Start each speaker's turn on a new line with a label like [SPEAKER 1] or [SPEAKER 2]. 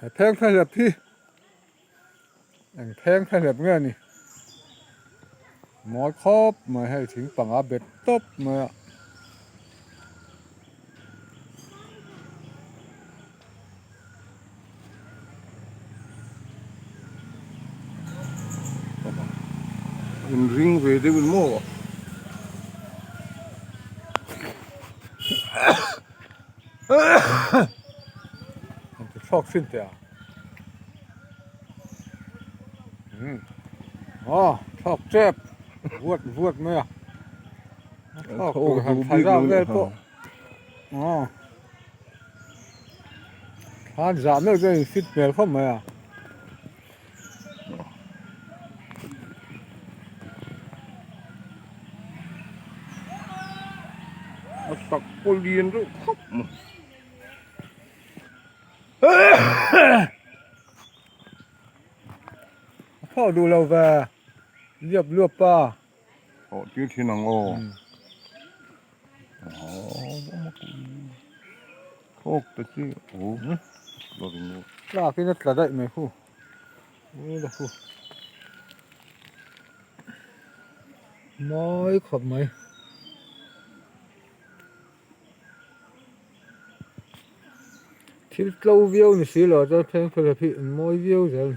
[SPEAKER 1] He pheng thlahlep hi eng pheng thlahlep nge ni? Mawi khawp mai hei thing panga bet tawp mai a.
[SPEAKER 2] In ring ve deuh in maw?
[SPEAKER 1] An ti thlawk thin teh a. Aw thlawk tep vuat vuat mai a. A thlawk tur han thla zau vel pawh. Aw thlan zah meuh chuan in fit hmel khawp mai a.
[SPEAKER 2] A tak pawh lian reuh khawp mai.
[SPEAKER 1] A phawk duh lo ve liap luap pa.
[SPEAKER 2] Aw tir thin ang aw. Thawk ta chi aw.
[SPEAKER 1] Tlak in a tla daih mai hu. Mawi khawp mai. Thil tlo viau ni si lo chuan pheng phel hi mawi viau zel.